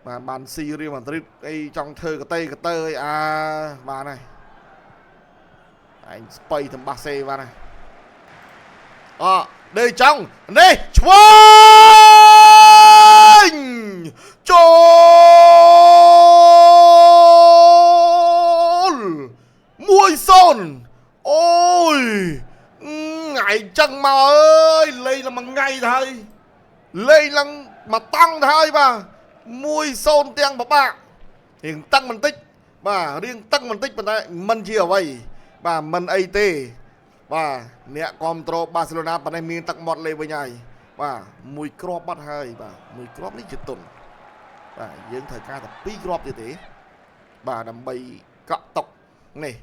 បាទបានស៊ីរៀលម៉ាឌ្រីតអីចង់ធ្វើកតេកតើអីអាបានហើយឯងស្បៃតំបាសេបានហើយអដេចង់នេះឆ្វេងចូល1-0អូយថ្ងៃចឹងមកអើយលេងឡើងមួយថ្ងៃទៅហើយលេងឡើងមកតង់ទៅហើយបាទ1-0ទាំងបបាក់រៀងតឹងបន្តិចបាទរៀងតឹងបន្តិចប៉ុន្តែមិនជាអ្វីបាទមិនអីទេបាទអ្នកគ្រប់ត្រូលបាសេឡូណាប៉ុណ្ណេះមានទឹកមាត់លេងវិញហើយបាទមួយគ្រាប់បាត់ហើយបាទមួយគ្រាប់នេះជាទុនបាទយើងត្រូវការតែ2គ្រាប់ទៀតទេបាទដើម្បីកក់តុកនេះ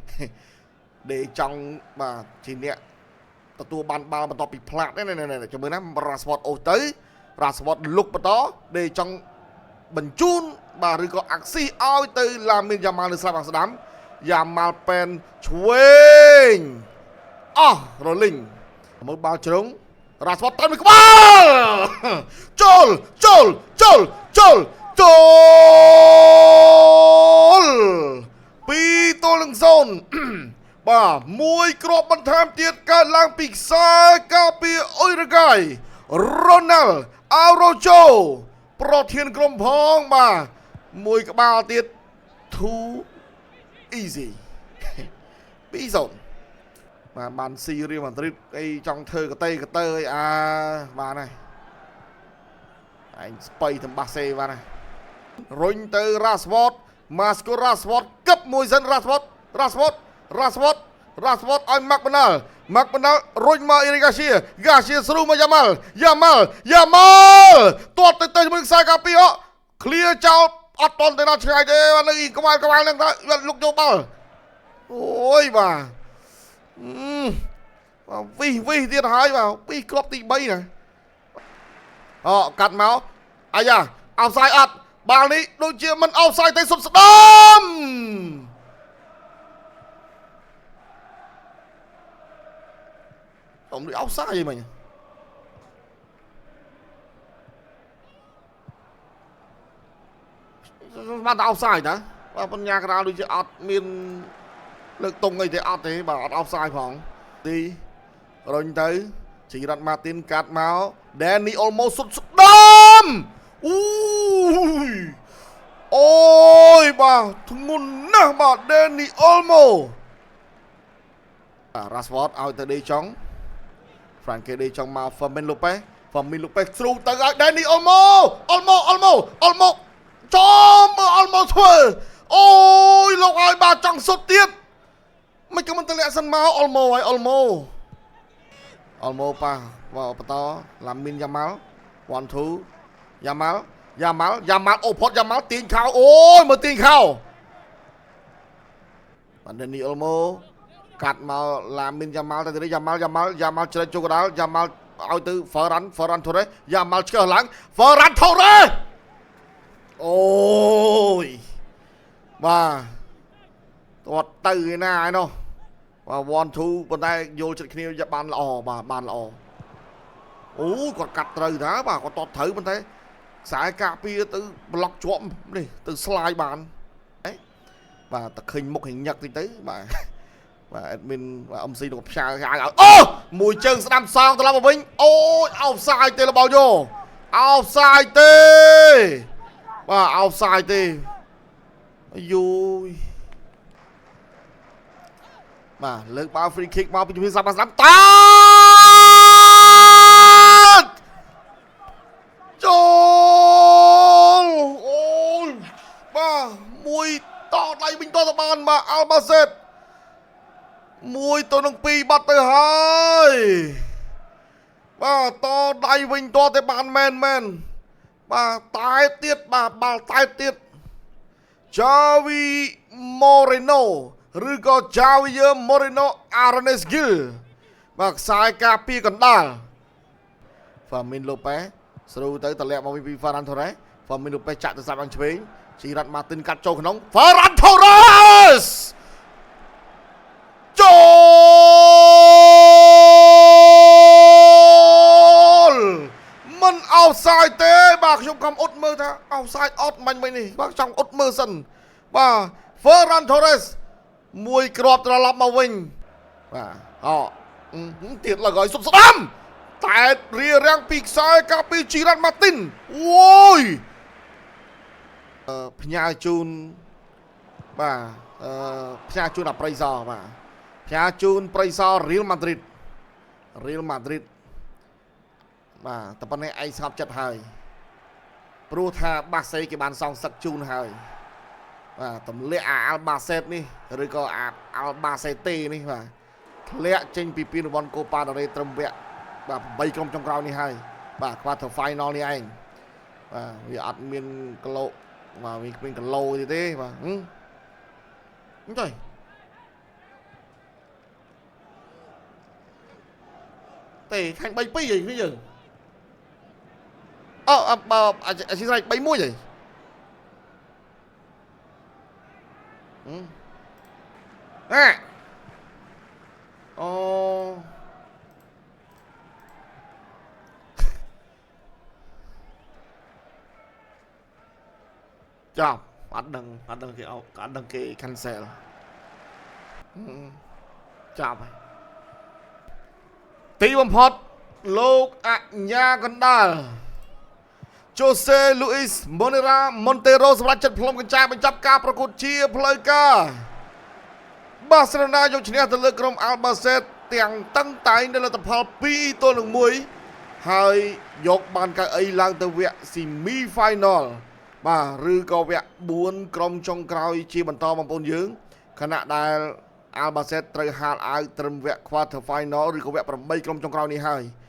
ដេចង់បាទជាអ្នកទទួលបានបាល់បន្ទាប់ពីផ្លាតនេះនេះចាំមើលណារ៉ាស្វតអូសទៅរ៉ាស្វតលុកបន្តដេចង់បញ្ជូនបាទឬក៏អាក់ស៊ីឲ្យទៅឡាមីនយ៉ាម៉ាល់នៅស្លាប់ខាងស្ដាំយ៉ាម៉ាល់ប៉ែនឆ្វេងអស់រលីងមើលបាល់ជ្រុងរ៉ាស្វតទៅមួយក្បាលចូលចូលចូលចូលចូល2-0បាទមួយគ្រាប់បន្ថែមទៀតកើតឡើងពីខ្សែការពារអ៊ុយរ៉ាហ្គាយរ៉ូណាល់អារ៉ូជូប្រធានក្រុមផងបាទមួយក្បាលទៀត too easy 2-0បាទបានស៊ីរៀលម៉ាឌ្រីតអីចង់ធ្វើកតេកតើអីអាបានហើយឯងស្បៃតំបាសេបានហើយរុញទៅរ៉ាស្វតម៉ាស្កូរ៉ាស្វតកឹបមួយសិនរ៉ាស្វតរ៉ាស្វតរ៉ាស្វតរ៉ាស្វតឲ្យម៉ាក់បណ្ដាល់ម៉ាក់បណ្ដាល់រុញមកអ៊ីរីកាសៀហ្គាសៀស្រូមកយ៉ាម៉ាល់យ៉ាម៉ាល់យ៉ាម៉ាល់ទាត់ទៅទៅជាមួយខ្សែកាពីអឃ្លៀចោលអត់តន់ទៅដល់ឆ្ងាយទេបាទនៅក្បាលក្បាលហ្នឹងទៅលុកយកបាល់អូយបាទបាទវិសវិសទៀតហើយបាទវិសគ្រាប់ទី3ណាអូកាត់មកអាយ៉ាអោបសាយអត់បាល់នេះដូចជាមិនអោបសាយទេសុំស្ដាំអមនេះអោបសាយអីមិញបានតែអោបសាយណាបាទបញ្ញាកដាលដូចជាអត់មានលើកតុងអីទេអត់ទេបាទអត់អោបសាយផងទីរុញទៅជីរ៉ាត់ម៉ាទីនកាត់មកដេនីអូលម៉ូសុតស្ដាំអូយអូយបាទធ្ងន់ណាស់បាទដេនីអូលម៉ូរ៉ាស្វតឲ្យទៅដេចុងហ្វ្រាន់កេដេចុងមកហ្វឺមីនលូប៉េហ្វឺមីនលូប៉េស្រូទៅឲ្យដេនីអូលម៉ូអូលម៉ូអូលម៉ូអូលម៉ូចំមើលអូលម៉ូធ្វើអូយលោកឲ្យបាទចង់សុតទៀតមិនក៏មិនតម្លាក់សិនមកអូលម៉ូឲ្យអូលម៉ូអូលម៉ូប៉ាបាទបន្តឡាមីនយ៉ាម៉ាល់1 2យ៉ាម៉ាល់យ៉ាម៉ាល់យ៉ាម៉ាល់អូផុតយ៉ាម៉ាល់ទាញខោអូយមើលទាញខោបាទដេនីអូលម៉ូកាត់មកឡាមីនយ៉ាម៉ាល់ទៅទីយ៉ាម៉ាល់យ៉ាម៉ាល់យ៉ាម៉ាល់ជ្រែកចូលកដាលយ៉ាម៉ាល់ឲ្យទៅហ្វឺរ៉ាន់ហ្វឺរ៉ាន់ថូរ៉េយ៉ាម៉ាល់ឆ្កឹះឡើងហ្វឺរ៉ាន់ថូរ៉េអូយបាទទាត់ទៅឯណាឯនោះបាទ1 2ប៉ុន្តែយល់ចិត្តគ្នាបានល្អបាទបានល្អអូគាត់កាត់ត្រូវតាបាទគាត់តតត្រូវប៉ុន្តែខ្សែការពារទៅប្លុកជាប់នេះទៅស្លាយបានបាទតែឃើញមុខញឹកតិចទៅបាទបាទអេដមីនបាទ MC លោកផ្សាយឲ្យអូមួយជើងស្ដាំសងត្រឡប់មកវិញអូយអោបសាយទេរបស់យោអោបសាយទេបាទអោបសាយទេអាយូយបាទលើកបាល់ free kick មកពីជំនាញស្ដាំស្ដាំតាតចូលអូយបាទមួយតដៃវិញតទៅបានបាទអាល់បាសេត1-2បាត់ទៅហើយបាទតដៃវិញតទៅបានមែនមែនបាទតែទៀតបាទបាល់តែទៀតចាវីម៉ូរេណូឬក៏ចាវីយឺម៉ូរេណូអារ៉ាណេសហ្គីលបាទខ្សែការពារកណ្ដាលហ្វាមីនឡូប៉េស្រូវទៅតម្លាក់មកវិញពីហ្វារ៉ាន់ថូរ៉េហ្វាមីនឡូប៉េចាក់ទៅស្រាប់ខាងឆ្វេងជីរ៉ាត់ម៉ាទីនកាត់ចូលក្នុងហ្វារ៉ាន់ថូរ៉េសចូលមិនអោបសាយទេបាទខ្ញុំកំអ៊ុតមើលថាអោបសាយអ អត់មាញ់មិញនេះបាទចង់អត់មើលសិនបាទ Ferran Torres មួយគ្រាប់ត្រឡប់មកវិញបាទអទៀតឡើងឲ្យសុបស្ដាំតែរៀរាំងពីខ្សែកាពីជីរ៉ាត់ម៉ាទីនអូយផ្ញើជូនបាទអឺផ្ញើជូនអប្រៃសបាទផ្ញើជូនប្រៃសរៀលម៉ាឌ្រីតរៀលម៉ាឌ្រីតបាទតែប៉ុណ្ណេះឯងស្ងប់ចិត្តហើយព្រោះថាបាសេគេបានសងសឹកជូនហើយបាទទម្លាក់អាអាល់បាសេតនេះឬក៏អាអាល់បាសេតេនេះបាទធ្លាក់ចេញពីពានរង្វាន់កូប៉ាដារ៉េត្រឹមវគ្គបាទ8ក្រុមចុងក្រោយនេះហើយបាទ quarter final នេះឯងបាទវាអត់មានគីឡូបាទវាគ្មានគីឡូទេទេបាទអញ្ចឹងទេខាញ់3 2អីគ្នាយើងអូបើអធិស្ឋាន3 1អីអាអូចាប់អត់ដឹងអត់ដឹងគេអត់ដឹងគេ cancel ចាប់ហើយទីបំផុតលោកអញ្ញាកណ្ដាល ជូសេលូអ៊ីសម៉ូនេរ៉ាម៉ុនតេរ៉ូសម្រាប់ចិត្តផ្លុំកញ្ចាបញ្ចប់ការប្រកួតជាផ្លូវការបាសេឡូណាយកឈ្នះទៅលើក្រុមអាល់បាសេតទាំងតឹងតែងនៅលទ្ធផល2-1ហើយយកបានកៅអីឡើងទៅវគ្គ semi final បាទឬក៏វគ្គ4ក្រុមចុងក្រោយជាបន្តបងប្អូនយើងខណៈដែលអាល់បាសេតត្រូវហាលអាវត្រឹមវគ្គ quarter final ឬក៏វគ្គ8ក្រុមចុងក្រោយនេះហើយ។